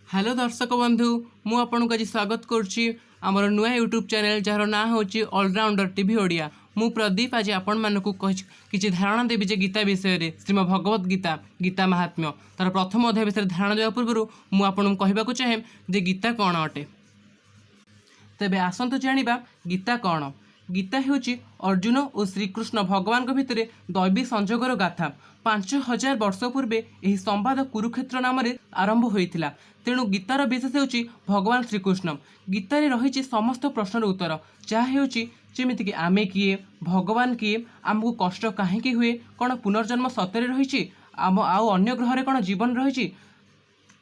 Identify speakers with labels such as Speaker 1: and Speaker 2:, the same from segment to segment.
Speaker 1: Hello ଦର୍ଶକ ବନ୍ଧୁ, ମୁଁ ଆପଣଙ୍କୁ ଆଜି ସ୍ୱାଗତ କରୁଛି ଆମର ନୂଆ ୟୁଟ୍ୟୁବ୍ ଚ୍ୟାନେଲ୍, ଯାହାର ନାଁ ହେଉଛି ଅଲରାଉଣ୍ଡର ଟିଭି ଓଡ଼ିଆ। ମୁଁ ପ୍ରଦୀପ ଆଜି ଆପଣମାନଙ୍କୁ କିଛି ଧାରଣା ଦେବି ଯେ ଗୀତା ବିଷୟରେ, ଶ୍ରୀମଦ୍ ଭଗବତ ଗୀତା, ଗୀତା ମାହାତ୍ମ୍ୟ, ତାର ପ୍ରଥମ ଅଧ୍ୟାୟ ବିଷୟରେ। ଧାରଣା ଦେବା ପୂର୍ବରୁ ମୁଁ ଆପଣଙ୍କୁ କହିବାକୁ ଚାହେଁ ଯେ ଗୀତା କ'ଣ ଅଟେ। ତେବେ ଆସନ୍ତୁ ଜାଣିବା ଗୀତା କ'ଣ। ଗୀତା ହେଉଛି ଅର୍ଜୁନ ଓ ଶ୍ରୀକୃଷ୍ଣ ଭଗବାନଙ୍କ ଭିତରେ ଦୈବୀ ସଂଯୋଗର ଗାଥା। 5000 ବର୍ଷ ପୂର୍ବେ ଏହି ସମ୍ବାଦ କୁରୁକ୍ଷେତ୍ର ନାମରେ ଆରମ୍ଭ ହୋଇଥିଲା। ତେଣୁ ଗୀତାର ବିଶେଷ ହେଉଛି ଭଗବାନ ଶ୍ରୀକୃଷ୍ଣ। ଗୀତାରେ ରହିଛି ସମସ୍ତ ପ୍ରଶ୍ନର ଉତ୍ତର, ଯାହା ହେଉଛି ଯେମିତିକି ଆମେ କିଏ, ଭଗବାନ କିଏ, ଆମକୁ କଷ୍ଟ କାହିଁକି ହୁଏ, କ'ଣ ପୁନର୍ଜନ୍ମ ସତରେ ରହିଛି, ଆମ ଆଉ ଅନ୍ୟ ଗ୍ରହରେ କ'ଣ ଜୀବନ ରହିଛି।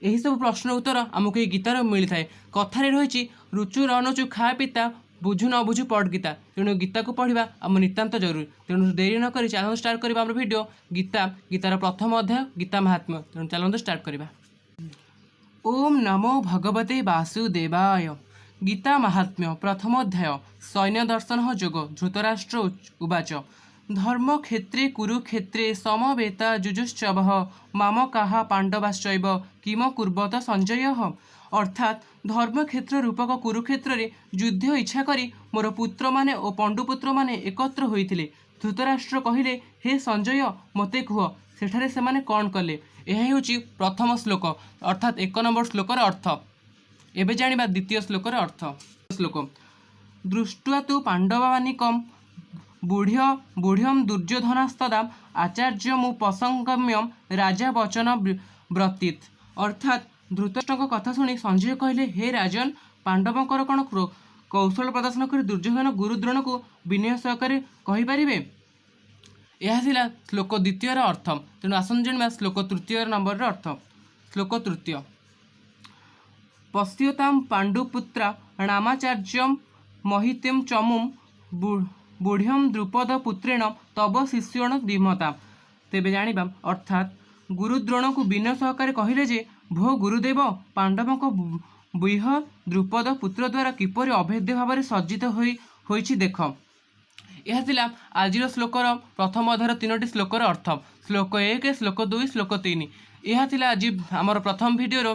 Speaker 1: ଏହିସବୁ ପ୍ରଶ୍ନ ଉତ୍ତର ଆମକୁ ଏହି ଗୀତାରୁ ମିଳିଥାଏ। କଥାରେ ରହିଛି, "ରୁଚୁ ନ ରୁଚୁ ଖା ପିତା, ବୁଝୁ ନ ବୁଝୁ ପଢ଼ ଗୀତା।" ତେଣୁ ଗୀତାକୁ ପଢ଼ିବା ଆମ ନିତାନ୍ତ ଜରୁରୀ। ତେଣୁ ଡେରି ନ କରି ଚାଲନ୍ତୁ ଷ୍ଟାର୍ଟ କରିବା ଆମର ଭିଡ଼ିଓ, ଗୀତା, ଗୀତାର ପ୍ରଥମ ଅଧ୍ୟାୟ, ଗୀତା ମାହାତ୍ମ୍ୟ। ତେଣୁ ଚାଲନ୍ତୁ ଷ୍ଟାର୍ଟ କରିବା। ଓମ୍ ନମୋ ଭଗବତେ ବାସୁଦେବାୟ। ଗୀତା ମାହାତ୍ମ୍ୟ, ପ୍ରଥମ ଅଧ୍ୟାୟ, ସୈନ୍ୟ ଦର୍ଶନ ଯୋଗ। ଧୃତରାଷ୍ଟ୍ର ଉବାଚ, ଧର୍ମକ୍ଷେତ୍ରେ କୁରୁକ୍ଷେତ୍ରେ ସମବେତା ଯୁଯୁତ୍ସବଃ ମାମକାଃ ପାଣ୍ଡବାଶ୍ଚୈବ କିମ କୁର୍ବତ ସଞ୍ଜୟ। ଅର୍ଥାତ୍ ଧର୍ମକ୍ଷେତ୍ର ରୂପକ କୁରୁକ୍ଷେତ୍ରରେ ଯୁଦ୍ଧ ଇଚ୍ଛା କରି ମୋର ପୁତ୍ରମାନେ ଓ ପଣ୍ଡୁପୁତ୍ରମାନେ ଏକତ୍ର ହୋଇଥିଲେ। ଧୃତରାଷ୍ଟ୍ର କହିଲେ, ହେ ସଞ୍ଜୟ, ମୋତେ କୁହ, ସେଠାରେ ସେମାନେ କ'ଣ କଲେ? ଏହା ହେଉଛି ପ୍ରଥମ ଶ୍ଲୋକ, ଅର୍ଥାତ୍ 1 ନମ୍ବର ଶ୍ଲୋକର ଅର୍ଥ। ଏବେ ଜାଣିବା ଦ୍ୱିତୀୟ ଶ୍ଲୋକର ଅର୍ଥ। ଶ୍ଲୋକ, ଦୃଷ୍ଟ୍ୱା ତୁ ପାଣ୍ଡବାନାନୀକମ୍ ବ୍ୟୁହଂ ଦୁର୍ଯ୍ୟୋଧନସ୍ତଦା ଆଚାର୍ଯ୍ୟମୁପସଙ୍ଗମ୍ୟ ରାଜା ବଚନ ବ୍ରବୀତ୍। ଅର୍ଥାତ୍ ଧୃତରାଷ୍ଟ୍ରଙ୍କ କଥା ଶୁଣି ସଞ୍ଜୟ କହିଲେ, ହେ ରାଜନ, ପାଣ୍ଡବଙ୍କର କ'ଣ କୌଶଳ ପ୍ରଦର୍ଶନ କରି ଦୁର୍ଯ୍ୟୋଧନ ଗୁରୁ ଦ୍ରୋଣକୁ ବିନୟ ସହକାରେ କହିପାରିବେ? ଏହା ଥିଲା ଶ୍ଲୋକ ଦ୍ୱିତୀୟର ଅର୍ଥ। ତେଣୁ ଆସନ୍ତୁ ଜାଣିବା ଶ୍ଲୋକ ତୃତୀୟ ନମ୍ବରର ଅର୍ଥ। ଶ୍ଲୋକ ତୃତୀୟ, ପଶ୍ୟତାಂ ପାଣ୍ଡୁପୁତ୍ରାଣାମାଚାର୍ଯ୍ୟ ମହିତୀಂ ଚମୁಂ ବ୍ୟୁହଂ ଦ୍ରୁପଦ ପୁତ୍ରେଣ ତବ ଶିଷ୍ୟେଣ ଧୀମତା। ତେବେ ଜାଣିବା, ଅର୍ଥାତ୍ ଗୁରୁଦ୍ରୋଣକୁ ବିନୟ ସହକାରେ କହିଲେ ଯେ ଭୋ ଗୁରୁଦେବ, ପାଣ୍ଡବଙ୍କ ବ୍ୟୁହ ଦ୍ରୁପଦ ପୁତ୍ର ଦ୍ୱାରା କିପରି ଅଭେଦ୍ୟ ଭାବରେ ସଜ୍ଜିତ ହୋଇଛି ଦେଖ। ଏହା ଥିଲା ଆଜିର ଶ୍ଲୋକର ପ୍ରଥମ ଅଧ୍ୟାୟର ତିନୋଟି ଶ୍ଲୋକର ଅର୍ଥ, ଶ୍ଲୋକ 1, ଶ୍ଲୋକ 2, ଶ୍ଲୋକ 3। ଏହା ଥିଲା ଆଜି ଆମର ପ୍ରଥମ ଭିଡ଼ିଓର।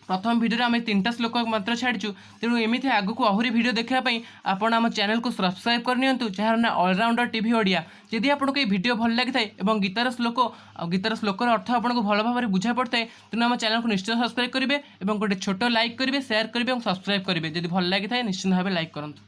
Speaker 1: ପ୍ରଥମ ଭିଡ଼ିଓରେ ଆମେ ତିନିଟା ଶ୍ଲୋକ ମାତ୍ର ଛାଡ଼ିଛୁ। ତେଣୁ ଏମିତି ଆଗକୁ ଆହୁରି ଭିଡ଼ିଓ ଦେଖିବା ପାଇଁ ଆପଣ ଆମ ଚ୍ୟାନେଲକୁ ସବସ୍କ୍ରାଇବ୍ କରିନିଅନ୍ତୁ, ଯାହାର ନାଁ ଅଲରାଉଣ୍ଡର ଟିଭି ଓଡ଼ିଆ। ଯଦି ଆପଣଙ୍କୁ ଏହି ଭିଡ଼ିଓ ଭଲ ଲାଗିଥାଏ ଏବଂ ଗୀତାର ଶ୍ଲୋକ ଆଉ ଗୀତାର ଶ୍ଲୋକର ଅର୍ଥ ଆପଣଙ୍କୁ ଭଲ ଭାବରେ ବୁଝା ପଡ଼ିଥାଏ, ତେଣୁ ଆମ ଚ୍ୟାନେଲକୁ ନିଶ୍ଚୟ ସବସ୍କ୍ରାଇବ୍ କରିବେ ଏବଂ ଗୋଟେ ଛୋଟ ଲାଇକ୍ କରିବେ, ସେୟାର କରିବେ ଏବଂ ସବସ୍କ୍ରାଇବ୍ କରିବେ। ଯଦି ଭଲ ଲାଗିଥାଏ, ନିଶ୍ଚିତ ଭାବେ ଲାଇକ୍ କରନ୍ତୁ।